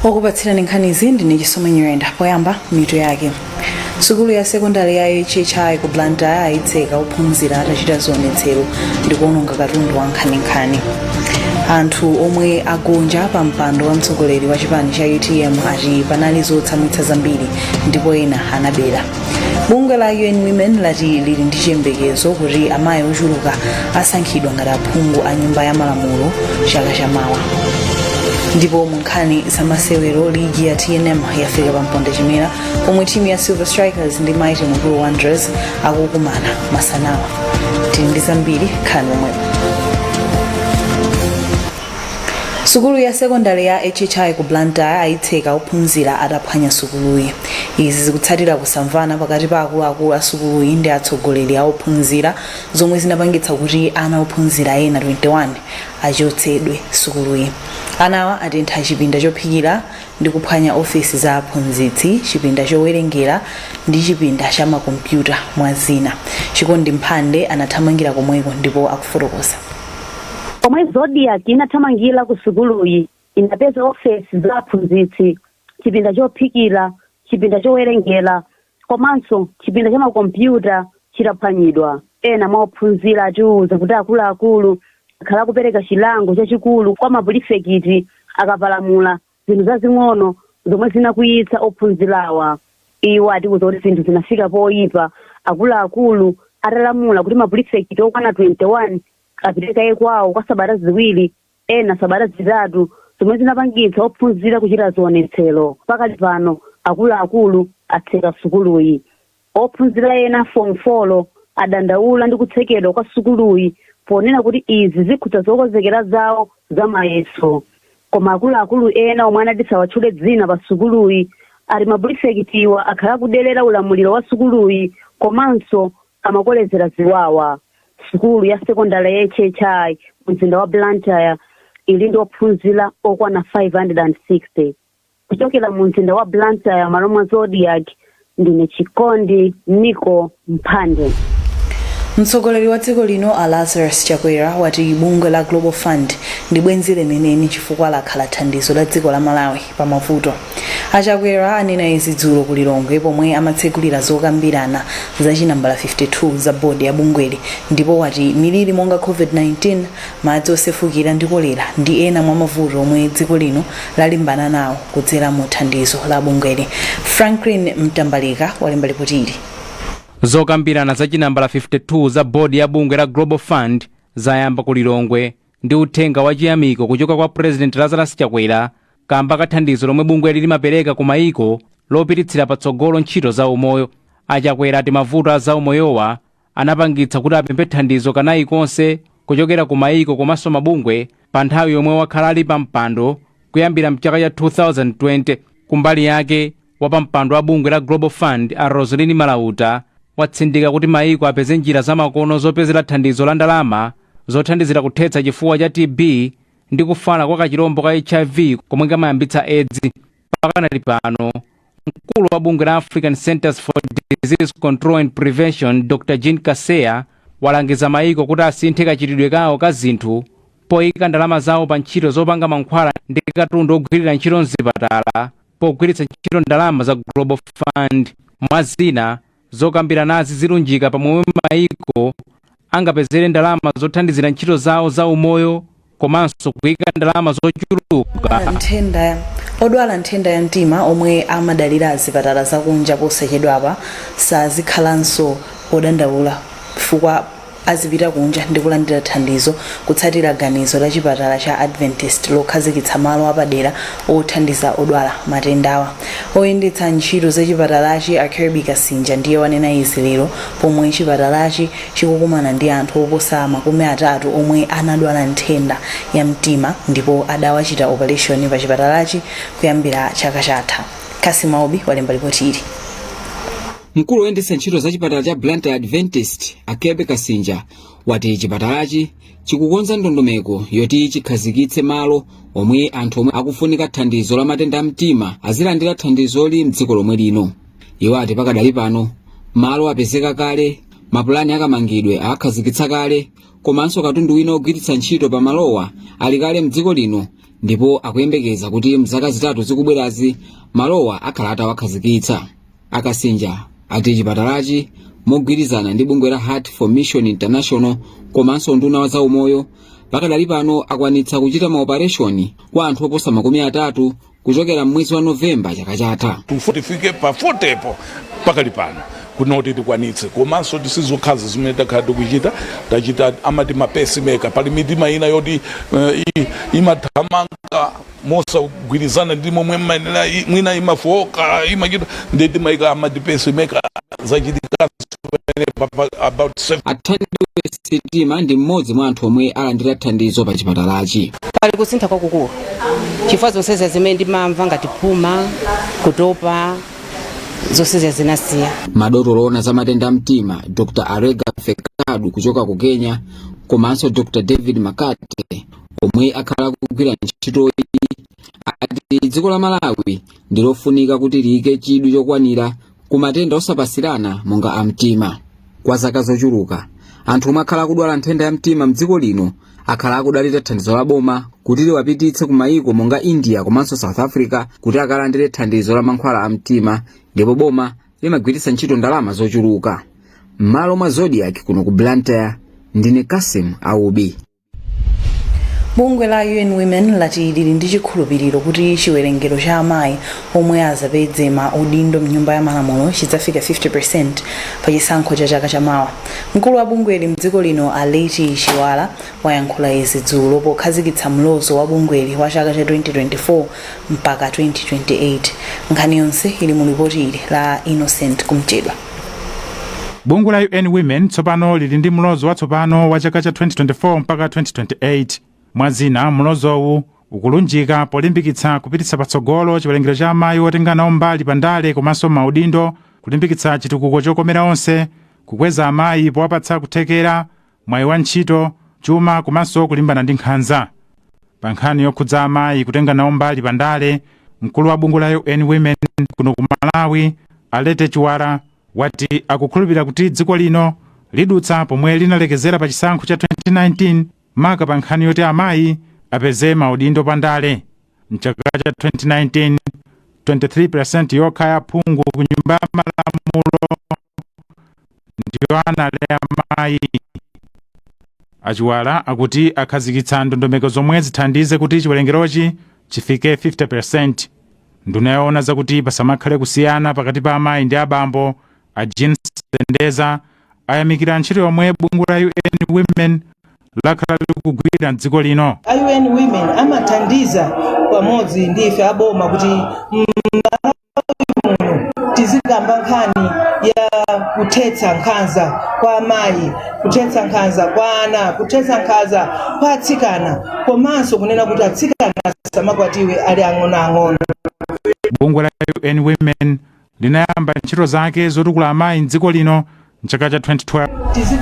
Okupatsirani nkhanizi ndine Chisomo Nyirenda. Poyamba, mitu yake. Sukulu ya sekondari ya HHI ku Blantyre ayitseka ophunzira atachita zionetsero ndi kuononga katundu wa nkhaninkhani. Anthu omwe agonja pa mpando wa mtsogoleri wa chipani cha UTM ati panali zotsamwitsa zambiri ndipo ena anabera. Bungwe la UN Women lati lili ndi chiyembekezo kuti amayi ochuluka asankhidwa ngati aphungu a Nyumba ya Malamulo chaka chamawa. Ndipo mu nkhani zamasewero, ligi ya TNM yafika pa mponda chimera pomwe timu ya Silver Strikers ndi Mighty Mukuru Wanderers akukumana masanawa. Tili ndi zambiri, khalani pomwepo. Sukulu ya sekondari ya HHI ku Blantyre ayitseka ophunzira ataphwanya sukuluyi. Izi zikutsatira kusamvana pakati pa akuluakulu a sukuluyi ndi atsogoleri a ophunzira, zomwe zinapangitsa kuti ana ophunzira ena 21 achotsedwe sukuluyi. Anawa atentha chipinda chophikira ndi kuphwanya ofesi za aphunzitsi, chipinda chowerengera ndi chipinda cha makompyuta, mwa zina. Chikondi Mphande anathamangira komweko ndipo akufotokoza. Pomwe Zodiak inathamangira ku sukuluyi, inapeza ofesi za aphunzitsi, chipinda chophikira, chipinda chowerengera komanso chipinda cha makompyuta chitaphwanyidwa. Ena mwa ophunzira atiuza kuti akuluakulu akhala akupereka chilango chachikulu kwa mapulifekiti akapalamula zinthu zazing'ono zomwe zinakwiyitsa ophunzirawa. Iwo atiuza kuti zinthu zinafika poyipa akuluakulu atalamula kuti mapulifekiti okwana 21 apite kaye kwawo kwa sabata 2, ena sabata 3, zomwe zinapangitsa ophunzira kuchita zionetsero. Pakali pano akuluakulu atseka sukuluyi. Ophunzira ena Form 4 adandaula ndi kutsekedwa kwa sukuluyi ponena kuti izi zikhudza zokonzekera zawo za mayeso. Koma akuluakulu ena omwe anati sawatchule dzina pa sukuluyi ati mapulifekitiwa akhala akudelera ulamuliro wa sukuluyi komanso amakolezera ziwawa. Sukulu ya sekondari ya HHI mu mzinda wa Blantyre ili ndi ophunzira okwana 560. Kuchokera mu mzinda wa Blantyre malo mwa Zodiak, ndine Chikondi Nico Mphande. Mtsogoleri wa dziko lino a Lazarus Chakwera wati bungwe la Global Fund ndi bwenzi lenileni chifukwa lakhala thandizo la dziko la Malawi pa mavuto. A Chakwera anena izi dzulo ku Lilongwe pomwe amatsegulira zokambirana za chinambala 52 za bodi ya bungweli, ndipo wati miliri monga COVID-19, madzi osefukira ndi kolera ndi ena mwa mavuto omwe dziko lino lalimbana nawo kudzera mu thandizo la bungweli. Franklin Mtambalika walemba lipoti ili. Zokambirana za chinambala 52 za bodi ya bungwe la Global Fund zayamba ku Lilongwe ndi uthenga wa chiyamiko kuchoka kwa President Lazarus Chakwera kamba ka thandizo lomwe bungweli limapereka ku mayiko lopititsira patsogolo ntchito za umoyo. A Chakwera ati mavuto a za umoyowa anapangitsa kuti apemphe thandizo kanayi konse kuchokera ku mayiko komanso mabungwe pa nthawi yomwe wakhala ali pa mpando kuyambira mchaka cha 2020. Kumbali yake, wapampando wa bungwe la Global Fund a Roslyn Malauta watsindika kuti mayiko apeze njira zamakono zopezera thandizo la ndalama zothandizira kuthetsa chifuwa cha TB ndi kufala kwa kachirombo ka HIV komwe kamayambitsa Edzi. Pakanali pano, mkulu wa bungwe la African Centers for Disease Control and Prevention Dr Jean Kaseya walangiza mayiko kuti asinthe kachitidwe kawo ka zinthu poyika ndalama zawo pa ntchito zopanga mankhwala ndi katundu ogwirira ntchito mzipatala pogwiritsa ntchito ndalama za Global Fund. Mwa zina, zokambiranazi zilunjika pamomwe mayiko angapezere ndalama zothandizira ntchito zawo za umoyo komanso kuyika ndalama zochuluka. Odwala nthenda ya mtima omwe amadalira zipatala zakunja posachedwapa sazikhalanso odandaula chifukwa azipita kunja ndi kulandira thandizo kutsatira ganizo la chipatala cha Adventist lokhazikitsa malo apadera othandiza odwala matendawa. Oyendetsa ntchito za chipatalachi a Kirby Kasinja ndiye wanena izi lero pomwe chipatalachi chikukumana ndi anthu oposa 30 omwe anadwala nthenda ya mtima ndipo adawachita opaleshoni pa chipatalachi kuyambira chaka chatha. Kasim Aubi walemba lipoti ili. Mkulu woyendetsa ntchito za chipatala cha Blantyre Adventist a Kirby Kasinja wati chipatalachi chikukonza ndondomeko yoti chikhazikitse malo omwe anthu omwe akufunika thandizo la matenda a mtima azilandira thandizoli mdziko lomwe lino. Iwo ati pakadali pano malo apezeka kale Mapulani akamangidwe akhazikitsa kale komanso katundu wina ogwiritsa ntchito pa malowa ali kale mdziko lino, ndipo akuyembekeza kuti mzaka 3 zikubwerazi malowa akhala atawakhazikitsa. Akasinja ati chipatalachi mogwirizana ndi bungwe la Heart for Mission International komanso unduna wa zaumoyo pakadali pano akwanitsa kuchita maopareshoni kwa anthu oposa 30 kuchokera mmwezi wa Novemba chaka chatha. Tifike pa 40 po pakali pano kunoti tikwanitse, komanso tisizokhazi zimene takhala tikuchita, tachita amati ma pacemaker. Pali mitima ina yoti imathamanga mosagwirizana ndi momwe mayenera, mwina imafoka, imachita, ndi timayika amati pacemaker, zachitika about 7. Athandiwe Sitima ndi mmodzi mwa anthu omwe alandira thandizo pa chipatalachi. Pali kusintha kwakukulu chifukwa zonsezi zimene ndimamva ngati phuma, kutopa, zonsezi zinasiya. Madotolo oona za matenda a mtima Dr Arega Fekadu kuchoka ku Kenya komanso Dr David Makate omwe akhala akugwira ntchitoyi ati dziko la Malawi ndi lofunika kuti liyike chidwi chokwanira ku matenda osapasirana monga a mtima. Kwa zaka zochuluka anthu omwe akhala akudwala nthenda ya mtima mdziko lino akhala akudalira thandizo la boma kuti liwapititse ku mayiko monga India komanso South Africa kuti akalandire thandizo la mankhwala a mtima, ndipo boma limagwiritsa ntchito ndalama zochuluka. M'malo mwa Zodiak kuno ku Blantyre, ndine Kasim Aubi. Bungwe la UN Women lati lili ndi chikhulupiriro kuti chiwerengero cha amayi omwe azapeze ma udindo mnyumba ya malamulo chidzafika 50% pa chisankho cha chaka chamawa. Mkulu wa bungweli mdziko lino a Leti Chiwala wayankhula izi dzulo pokhazikitsa mlozo wa bungweli wa chaka cha 2024 mpaka 2028. Nkhani yonse ili mu lipoti ili la Innocent Kumchedwa. Bungwe la UN Women tsopano lili ndi mlozo watsopano wa chaka cha 2024 mpaka 2028. Mwazina, mlozowu ukulunjika polimbikitsa kupititsa patsogolo chiwerengero cha amayi otenga nawo mbali pa ndale komanso maudindo, kulimbikitsa chitukuko chokomera onse, kukweza amayi powapatsa kuthekera, mwayi wa ntchito, chuma komanso kulimbana ndi nkhanza. Pa nkhani yokhudza amayi kutenga nawo mbali pa ndale, mkulu wa bungwe la UN Women kuno ku Malawi Alete Chiwala wati akukhulupirira kuti dziko lino lidutsa pomwe linalekezera pa chisankho cha 2019, maka pa nkhani yoti amayi apeze maudindo pa ndale. Mchaka cha 2019, 23% yokha ya phungu ku nyumba ya malamulo ndiyo anali amayi. Achiwala akuti akhazikitsa ndondomeko zomwe zithandize kuti chiwerengerochi chifike 50%. Nduna yoona zakuti pasamakhale kusiyana pakati pa amayi ndi abambo a Jean Sendeza ayamikira ntchito yomwe bungwe la UN Women lakhala likugwira mdziko lino. UN Women amathandiza pamodzi ndi ife aboma kuti Mmalawi muno tizikamba nkhani ya kuthetsa nkhanza kwa amayi, kuthetsa nkhanza kwa ana, kuthetsa nkhanza kwa atsikana, komanso kunena kuti atsikana asamakwatiwe ali ang'onoang'ono. Bungwe la UN Women linayamba ntchito zake zotukula amayi mdziko lino mchaka cha 2012.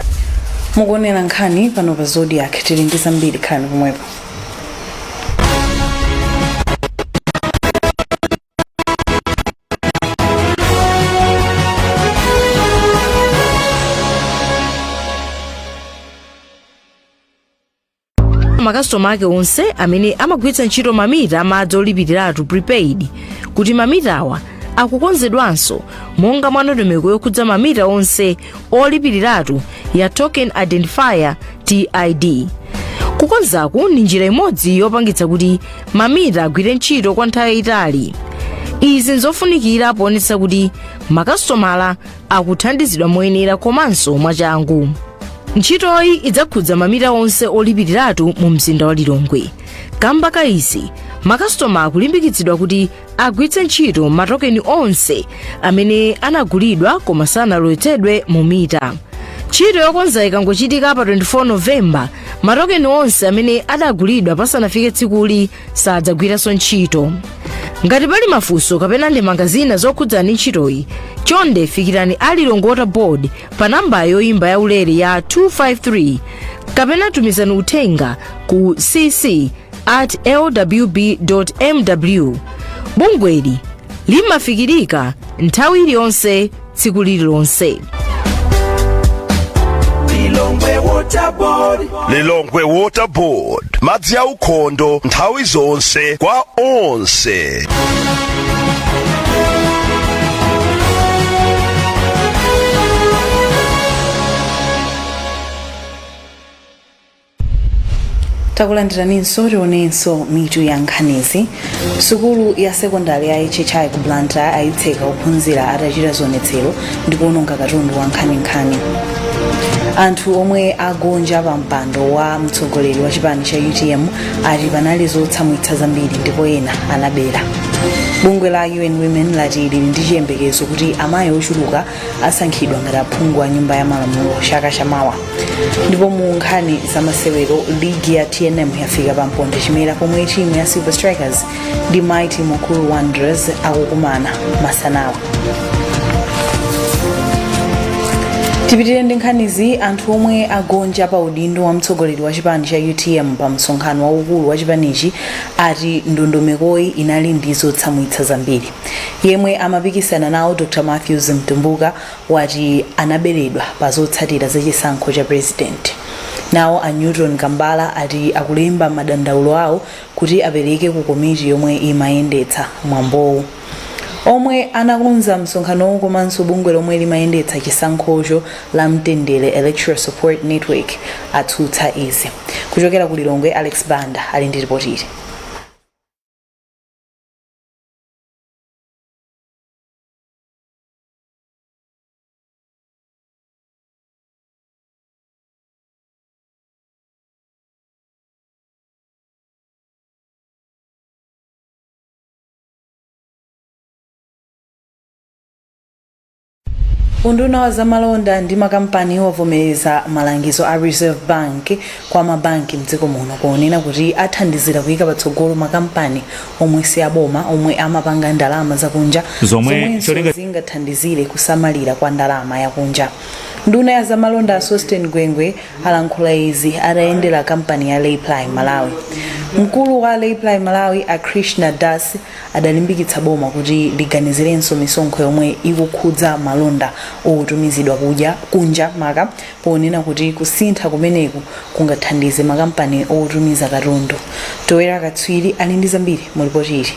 Mukuonera nkhani pano pa Zodiak, tili ndi zambiri, khalani pomwepo. Makasitoma ake onse amene amagwiritsa ntchito mamita amadzi olipiriratu prepaid kuti mamitawa akukonzedwanso monga mwa ndondomeko yokhudza mamita onse olipiriratu ya token identifier TID. Kukonzaku ndi njira imodzi yopangitsa kuti mamita agwire ntchito kwa nthawi yayitali. Izi nzofunikira poonetsa kuti makasitomala akuthandizidwa moyenera komanso mwachangu. Ntchitoyi idzakhudza mamita onse olipiriratu mu mzinda wa Lilongwe. Kamba ka izi, makasitoma akulimbikitsidwa kuti agwiritse ntchito matokeni onse amene anagulidwa koma sanalowetsedwe mu mita. Ntchito yokonza ikangochitika pa 24 Novemba, matokeni onse amene adagulidwa pasanafike tsikuli sadzagwiranso ntchito. Ngati pali mafunso kapena ndemanga zina zokhudzana ndi ntchitoyi, chonde fikirani a Lilongwe Water Board pa namba yoyimba yaulere ya 253 kapena tumizani uthenga ku cc at lwb mw. Bungweli limafikirika nthawi iliyonse, tsiku lililonse. Lilongwe Water Board. Lilongwe Water Board, madzi aukhondo nthawi zonse kwa onse. Takulandiraninso. Tionenso mitu ya nkhanizi. Sukulu ya sekondari ya HHI ku Blantyre ayitseka ophunzira atachita zionetsero ndi kuononga katundu wa nkhaninkhani. Anthu omwe agonja pa mpando wa mtsogoleri wa chipani cha UTM ati panali zotsamwitsa zambiri ndipo ena anabera. Bungwe la UN Women lati lili ndi chiyembekezo kuti amayi ochuluka asankhidwa ngati aphungu a Nyumba ya Malamulo chaka chamawa. Ndipo mu nkhani za masewero, ligi ya TNM yafika pa mponda chimera pomwe timu ya Silver Strikers ndi Mighty Mukuru Wanderers akukumana masanawa. Tipitire ndi nkhanizi. Anthu omwe agonja pa udindo wa mtsogoleri wa chipani cha UTM pa msonkhano waukulu wa chipanichi ati ndondomekoyi inali ndi zotsamwitsa zambiri. Yemwe amapikisana nawo, Dr Matthews Mtumbuka, wati anaberedwa pa zotsatira za chisankho cha president. Nawo a Newton Kambala ati akulemba madandaulo awo kuti apereke ku komiti yomwe imayendetsa mwambowu. Omwe anakonza msonkhanowu komanso bungwe lomwe limayendetsa chisankhocho la Mtendere Electoral Support Network atsutsa izi. Kuchokera ku Lilongwe, Alex Banda ali ndi ripoti ili. Unduna wa zamalonda ndi makampani wavomereza malangizo a Reserve Bank kwa mabanki mdziko muno ponena kuti athandizira kuyika patsogolo makampani omwe si aboma omwe amapanga ndalama zakunja Zomwe zomwenso cholinga- zingathandizire kusamalira kwa ndalama yakunja. Nduna ya zamalonda a Sosten Gwengwe alankhula izi atayendera kampani ya Raiply Malawi. Mkulu wa Raiply Malawi a Krishna Das adalimbikitsa boma kuti liganizirenso misonkho yomwe ikukhudza malonda otumizidwa kunja, maka ponena kuti kusintha kumeneku kungathandize makampani otumiza katundu. Towera Katswiri ali ndi zambiri mu ripoti ili.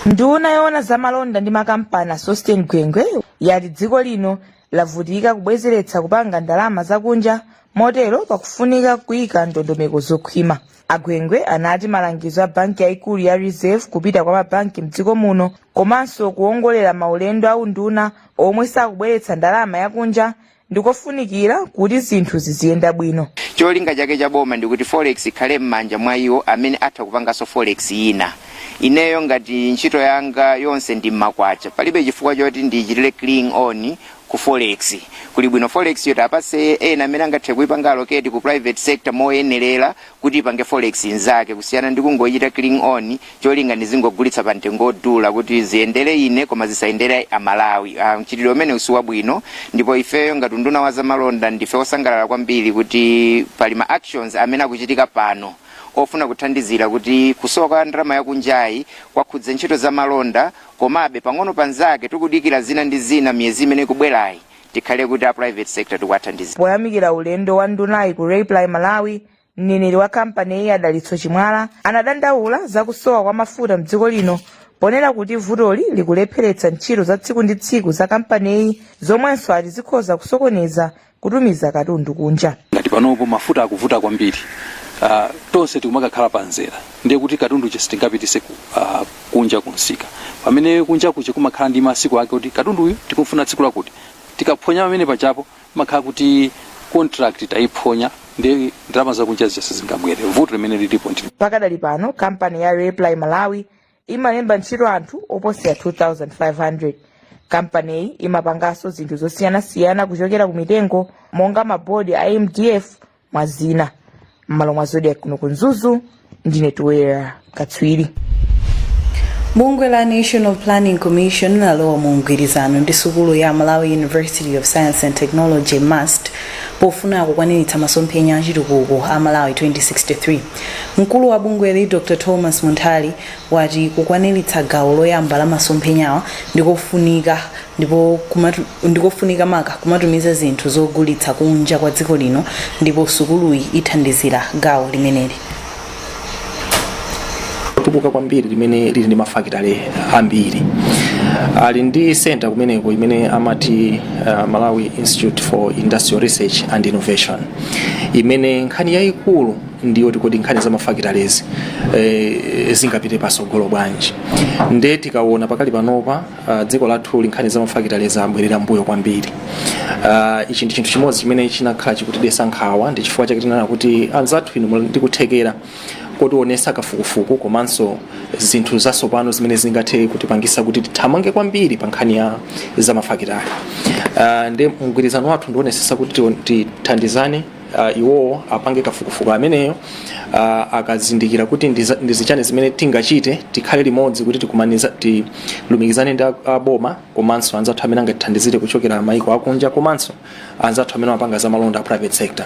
Nduna yoona zamalonda ndi makampani a Sosten Gwengwe yati dziko lino lavutika kubwezeretsa kupanga ndalama zakunja, motero pakufunika kuyika ndondomeko zokhwima. A Gwengwe anati malangizo a banki yayikulu ya Reserve kupita kwa mabanki mdziko muno komanso kuwongolera maulendo a unduna omwe sakubweretsa ndalama yakunja ndikofunikira kuti zinthu ziziyenda bwino. Cholinga chake cha boma ndikuti forex ikhale m'manja mwa iwo amene atha kupanganso forex ina. Ineyo ngati ntchito yanga yonse ndi mmakwacha, palibe chifukwa choti ndichitire cling on ku forex. Kuli bwino forex yo tiapatse ena amene angathe kuipanga allocate ku private sector moyenerera kuti ipange forex inzake, kusiyana ndi kungoichita cling on cholinga ndizingogulitsa pa mtengo odula kuti ziyendere ine koma zisayendere Amalawi. Mchitidwe umenewu si wabwino, ndipo ifeyo ngati unduna wa zamalonda ndife osangalala kwambiri kuti pali ma actions amene akuchitika pano ofuna kuthandizira kuti kusowa kwa ndalama yakunjayi kwakhudza ntchito za malonda, komabe pang'ono panzake tikudikira zina ndi zina miyezi imene ikubwerayi tikhale kuti a private sector tikuwathandizira. Poyamikira ulendo wa ndunayi ku Raiply Malawi, mneneri wa kampaniyi a Dalitso Chimwala anadandaula za kusowa kwa mafuta mdziko lino ponena kuti vutoli likulepheretsa ntchito za tsiku ndi tsiku za kampaniyi zomwenso ati zikhoza kusokoneza kutumiza katundu kunja. Ngati panopo mafuta akuvuta kwambiri, tonse tikumakakhala pa mzera, ndiye kuti katundu uja sitingapitise kunja kumsika, pamene kunja kuja kumakhala ndi masiku ake kuti katundu uyu tikumfuna tsiku lakuti. Tikaphonya pamene pajapo makhala kuti contract tayiphonya, ndiye ndalama zakunja zija sizingabwere. Vuto limene lilipo ndi Pakadali pano kampani ya Raiply Malawi imalemba ntchito anthu oposera 2500. Kampaniyi imapanganso zinthu zosiyanasiyana kuchokera ku mitengo monga mabodi a MDF mwa zina. M'malo mwa Zodiak kuno ku Mzuzu, ndine Tuwera Katswiri. Bungwe la National Planning Commission lalowa mu mgwirizano ndi sukulu ya Malawi University of Science and Technology, MUST, pofuna kukwaniritsa masomphenya achitukuko a Malawi 2063. Mkulu wa bungweli, Dr Thomas Munthali, wati kukwaniritsa gawo loyamba la masomphenyawa ndikofunika ndipo ndikofunika maka kumatumiza zinthu zogulitsa kunja kwa dziko lino, ndipo sukuluyi ithandizira gawo limeneli. Lotukuka kwambiri limene lili ndi mafakitale ambiri, ali ndi center kumeneko imene amati Malawi Institute for Industrial Research and Innovation, imene nkhani yayikulu ndiyoti kodi nkhani za mafakitalizi zingapite pasogolo bwanji. Nde tikaona pakali panopa, dziko lathu nkhani za mafakitalizi abwerera mbuyo kwambiri. Ichi ndi chinthu chimodzi chimene chinakhala chikutidetsa nkhawa, ndi chifukwa chake tinanena kuti anzathu inu muli ndi kuthekera kotionetsa kafukufuku komanso zinthu zatsopano zimene zingathe kutipangisa kuti tithamange kwambiri pa nkhani ya zamafakitale. Ndi mgwirizano wathu ndionetsetsa kuti tithandizane, iwowo apange kafukufuku ameneyo, akazindikira kuti ndi zichani zimene tingachite, tikhale limodzi kuti tilumikizane ndi aboma komanso anzathu amene angatithandizire kuchokera maiko akunja komanso anzathu amene amapanga za malonda a private sector,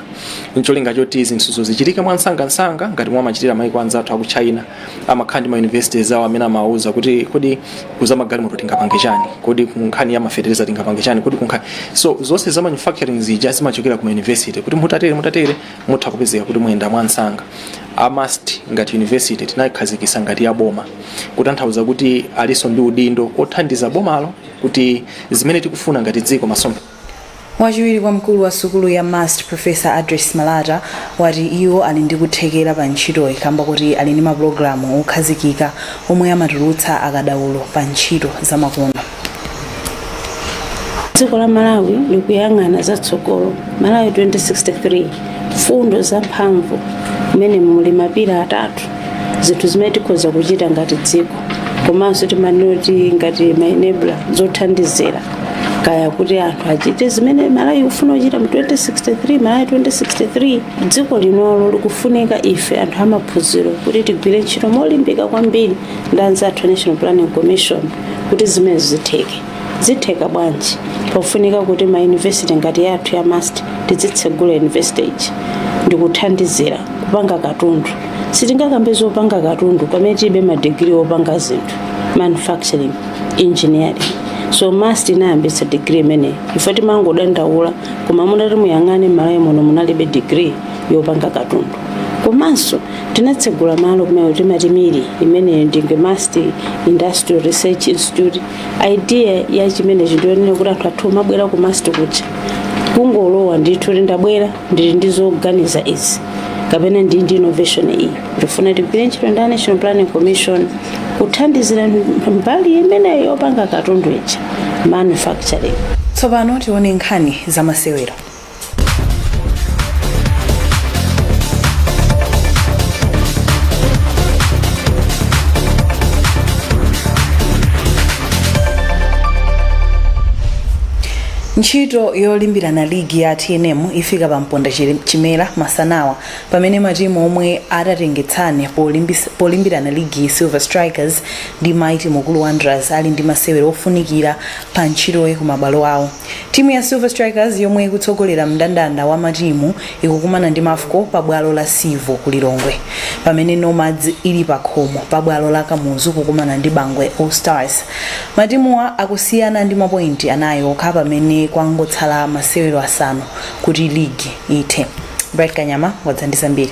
ncholinga choti zinthuzo zichitike mwansangansanga ngati momwe amachitira maiko anzathu aku China. Amakhala ndi ma universities awo amene amawauza kuti kodi kuzamagalimoto tingapange chani, kodi ku nkhani ya mafetereza tingapange chani, kodi kunkhani, so zonse za manufacturing zija zimachokera ku ma university, kuti mutatere mutatere mutha kupezeka kuti muyenda mwansanga. A MUST ngati university tinayikhazikisa ngati ya boma, kutanthauza kuti alinso ndi udindo othandiza bomalo kuti zimene tikufuna ngati dziko masomphenya. Wachiwiri kwa mkulu wa sukulu ya MUST, Professor Address Malata, wati iwo ali ndi kuthekera pa ntchitoyi kamba kuti ali ndi mapulogalamu okhazikika omwe amatulutsa akadaulo pa ntchito zamakono. Dziko la Malawi likuyang'ana zatsogolo, Malawi 2063, fundo zamphamvu mmene muli ma pillar atatu, zinthu zimene tikhoza kuchita ngati dziko, komanso timanena kuti ngati ma enabler, zothandizira kaya kuti anthu achite zimene Malawi ikufuna kuchita mu 2063, Malawi 2063. Dziko linolo likufunika ife anthu amaphunziro kuti tigwire ntchito molimbika kwambiri ndi anzathu a National Planning Commission kuti zimenezo zitheke. Zitheka bwanji? Pofunika kuti ma university ngati yathu ya MUST tidzitsegula university iji ndikuthandizira kupanga katundu. Sitingakambe zopanga katundu pamene tilibe madigiri opanga zinthu, manufacturing engineering. So MUST inayambitsa degree imeneyi. Ife timangodandaula, koma munati muyang'ane m'Malawi muno munalibe degree yopanga katundu. Komanso tinatsegula malo kumene timati MIRI, imeneyo ndi MUST Industrial Research Institute. Idea ya chimenechi ndiyonena kuti anthu athu amabwera ku MUST kuja kungolowa ndithu kuti ndabwera ndili ndi zoganiza izi kapena ndili ndi innovation iyi. Tifuna tigwire ntchito ndi a National Planning Commission kuthandizira mbali imeneyo yopanga katundu ija, manufacturing. Tsopano tione nkhani zamasewero. Ntchito yolimbirana ligi ya TNM ifika pa mponda chimera masanawa pamene matimu omwe atatengetsane polimbirana ligi, Silver Strikers ndi Mighty Mukuru Wanderers, ali ndi masewero ofunikira pa ntchitoyi ku mabwalo awo. Timu ya Silver Strikers, yomwe ikutsogolera mndandanda wa matimu, ikukumana ndi Mafco pa bwalo la Civo ku Lilongwe, pamene Nomads ili pa khomo pa bwalo la Kamuzu kukumana ndi Bangwe All Stars. Matimuwa akusiyana ndi mapointi 4 okha pamene kwangotsala masewero 5 kuti ligi ithe. Bright Kanyama wadza ndi zambiri.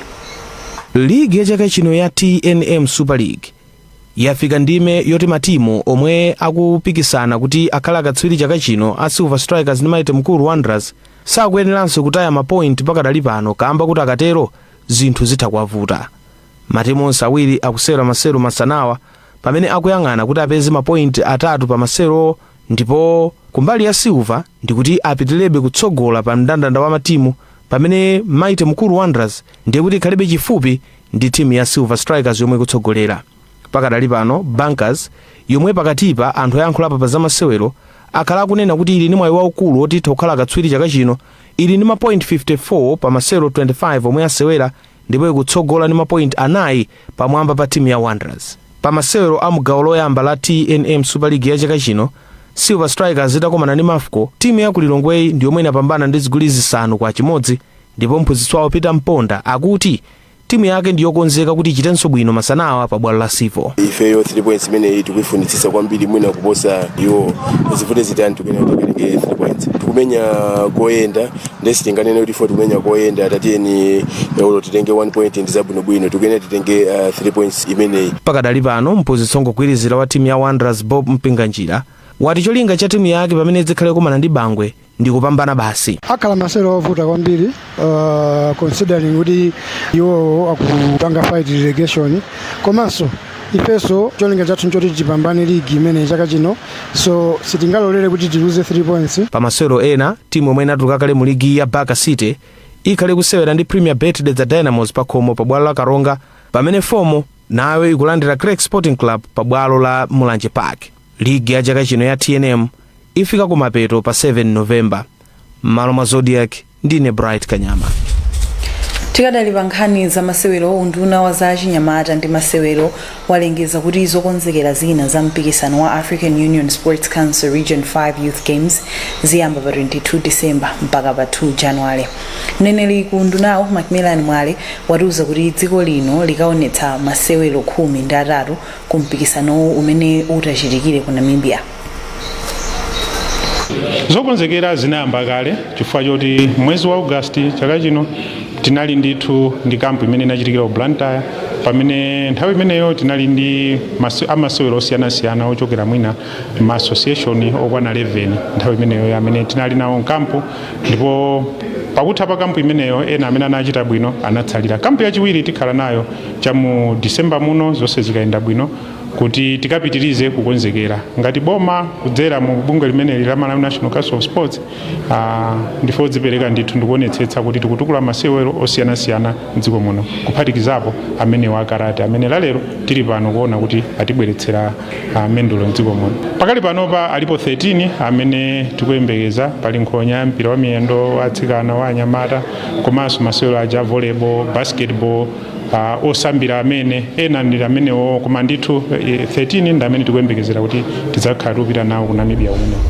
Ligi ya chaka chino ya TNM Super League yafika ndime yoti matimu omwe akupikisana kuti akhale akatswiri chaka chino, a Silver Strikers ndi Mighty Mukuru Wanderers, sakuyeneranso kutaya mapointi pakadali pano kamba kuti akatero zinthu zitha kuwavuta. Matimu onse awiri akusewera masewero masanawa pamene akuyang'ana kuti apeze mapointi 3 pa masewero, ndipo kumbali ya Silver ndikuti apitirebe kutsogola pa mndandanda wa matimu, pamene Mighty Mukuru Wanderers ndiye kuti ikhalebe chifupi ndi timu ya Silver Strikers yomwe ikutsogolera pakadali pano. Bankers, yomwe pakatipa anthu ayankhulapo pa zamasewero akhala akunena kuti ili ndi mwayi waukulu woti itha kukhala katswiri chaka chino, ili ndi mapoint 54 pa masewero 25 omwe asewera ndipo ikutsogola ndi mapoint 4 pamwamba pa timu ya Wanderers. Pa masewero a mugawo loyamba la TNM Super League ya chaka chino, Silver Strikers itakomana ndi Mafco, timu ya ku Lilongweyi ndi yomwe inapambana ndi zigoli 5-1, ndipo mphunzitsi wawo Peter Mponda akuti timu yake ndi yokonzeka kuti ichitenso bwino masanawa pa bwalo la Civo. Ifeyo 3 points imeneyi tikuifunitsitsa kwambiri, mwina kuposa iwo. Zivute zitani, tikuyenera kuti 3 points. Tikumenya koyenda, nde sitinganene kuti ifo tikumenya koyenda, tatiyeni ulo titenge 1 point ndi zabwinobwino. Tikuyenera titenge 3 points imeneyi. Pakadali pano, mphunzitsi wongogwirizira wa timu ya Wanderers Bob Mpinganjira wati cholinga cha timu yake pamene zikhale kumana ndi Bangwe ndi kupambana basi. Akhala masewero ovuta kwambiri, considering kuti iwo akupanga fight relegation, komanso ifenso cholinga chathu nchoti tipambane ligi imene chaka chino, so sitingalolere kuti tiluze 3 points. Pa masewero ena, timu yomwe inatuluka kale mu ligi ya Baka City ikhale kusewera ndi Premier Bet Dedza Dynamos pa khomo pa bwalo la Karonga, pamene Fomo nayo ikulandira Creck Sporting Club pa bwalo la Mulanje Park. Ligi ya chaka chino ya TNM ifika kumapeto pa 7 Novemba. M'malo mwa Zodiak, ndine Bright Kanyama. Tikadali pa nkhani za masewero, unduna wa za chinyamata ndi masewero walengeza kuti zokonzekera zina za mpikisano wa African Union Sports Council Region 5 Youth Games ziyamba pa 22 December mpaka pa 2 January. Mneneri ku undunawo Macmillan Mwale watiuza kuti dziko lino likaonetsa masewero 13 ku mpikisanowu umene utachitikire ku Namibia. Zokonzekera zinayamba kale chifukwa choti mwezi wa August chaka chino tinali ndithu ndi kampu imene inachitikira ku Blantyre, pamene nthawi imeneyo tinali ndi amasewero osiyanasiyana ochokera mwina ma association okwana 11 nthawi imeneyo amene tinali nawo mkampu. Ndipo pakutha pa kampu imeneyo, ena amene anachita bwino anatsalira. Kampu yachiwiri tikhala nayo cha mu December muno, zonse zikayenda bwino, kuti tikapitirize kukonzekera ngati boma kudzera mu bungwe limeneli la Malawi National Council of Sports. Ndife odzipereka ndithu ndikuonetsetsa kuti tikutukula masewero osiyanasiyana mdziko muno, kuphatikizapo amenewa akarate amene lalero tili pano kuona kuti atibweretsera mendulo mdziko muno. Pakali panopa alipo 13 amene tikuyembekeza. Pali nkhonya ya mpira wa miyendo wa atsikana, wa anyamata, komanso masewero aja volleyball, basketball, osambira amene ena ndi amenewo. Koma ndithu 13 ndi amene tikuyembekezera kuti tidzakhala tikupita nawo ku Namibia kumeneko.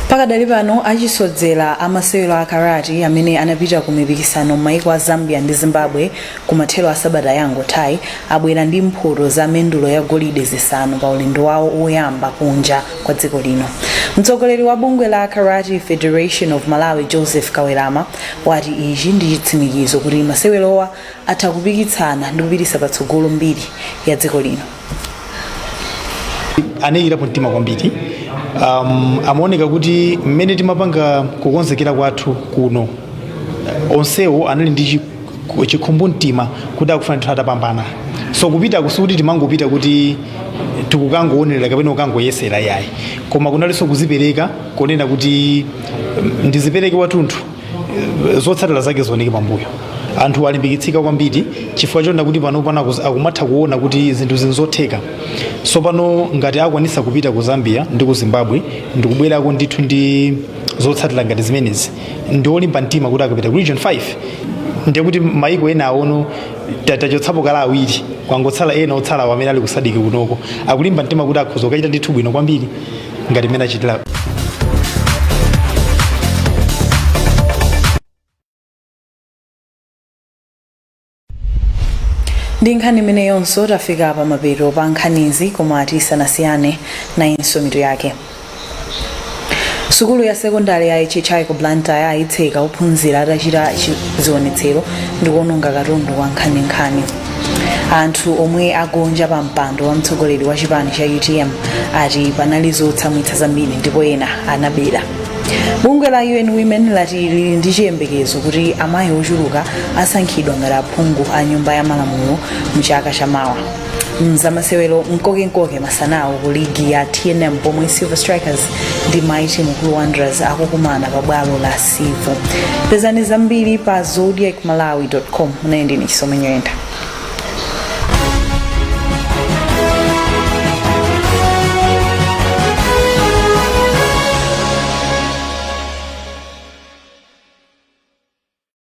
Pakadali pano, achisodzera amasewero a karate amene anapita ku mipikisano m'maiko a Zambia ndi Zimbabwe ku mathero a sabata yangothayi abwera ndi mphoto za mendulo ya golide 5 pa ulendo wawo woyamba kunja kwa dziko lino. Mtsogoleri wa bungwe la Karate Federation of Malawi Joseph Kawerama wati ichi ndi chitsimikizo kuti masewerowa atha kupikitsana ndi kupititsa patsogolo mbiri ya dziko lino. Anayikirapo mtima kwambiri. Amaoneka kuti mmene timapanga kukonzekera kwathu kuno, onsewo anali ndi chikhumbumtima kuti akufuna ndithu atapambana. So kupita sikuti timangopita kuti tikukangoonera kapena kukangoyesera, yayi, koma kunalinso kuzipereka kunena kuti ndizipereke watunthu, zotsatira zake zioneke pambuyo. Anthu alimbikitsika kwambiri chifukwa chonena kuti pano pano akumatha kuona kuti zinthu zinzotheka. So pano ngati akwanisa kupita ku Zambia ndi ku Zimbabwe ndikubwerako ndithu ndi zotsatira ngati zimenezi, ndi olimba mtima kuti akapita ku Region 5, ndiye kuti maiko ena awono tachotsapo kale awiri, kwangotsala ena otsalawo amene ali ku SADC kunoko, akulimba mtima kuti akhoza kukachita ndithu bwino kwambiri ngati mmene achitira. Ndi nkhani imeneyonso tafika pa mapeto pa nkhanizi, koma tisanasiyane, nayinso mitu yake. Sukulu ya sekondari ya HHI ku Blantyre ayitseka ophunzira atachita zionetsero ndi kuononga katundu wa nkhaninkhani. Anthu omwe agonja pa mpando wa mtsogoleri wa chipani cha UTM ati panali zotsamwitsa zambiri ndipo ena anabera. Bungwe la UN Women lati lili ndi chiyembekezo kuti amayi ochuluka asankhidwa ngati aphungu a nyumba ya malamulo mu chaka chamawa. Mzamasewero, mkokenkoke masanawo ku ligi ya TNM pomwe Silver Strikers ndi Mighty Mukuru Wanderers akukumana pa bwalo la Civo. Pezani zambiri pa zodiakmalawi.com. Munali ndine Chisomo Nyirenda.